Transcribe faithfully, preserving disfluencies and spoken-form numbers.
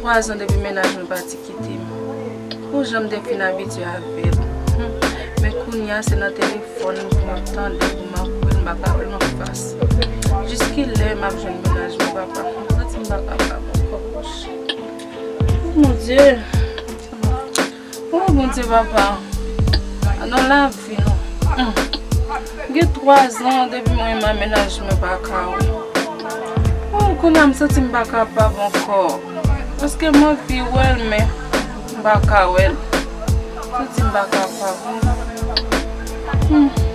Twa zan depi mennaj mwen pati kite m. Pou jan m te fin abitye avè l. Hmm. Men kounye a se nan telefòn pou m ap tande l, pou m ap wè l, m pa ka wè l anfas. Jiskilè m ap jwenn mennaj mwen, papa? M santi m pa kapab ankò, pòch. Oh, mon Dieu. Oh, Bondye, papa. Nan lavi nou. Hmm. Gen twa zan depi mwen menm ak mennaj mwen pa ka wè. Oh, kounye a m santi m pa kapab ankò. Paske m anvi wè l, men m pa ka wè l. M santi m pa kapab. Hmm.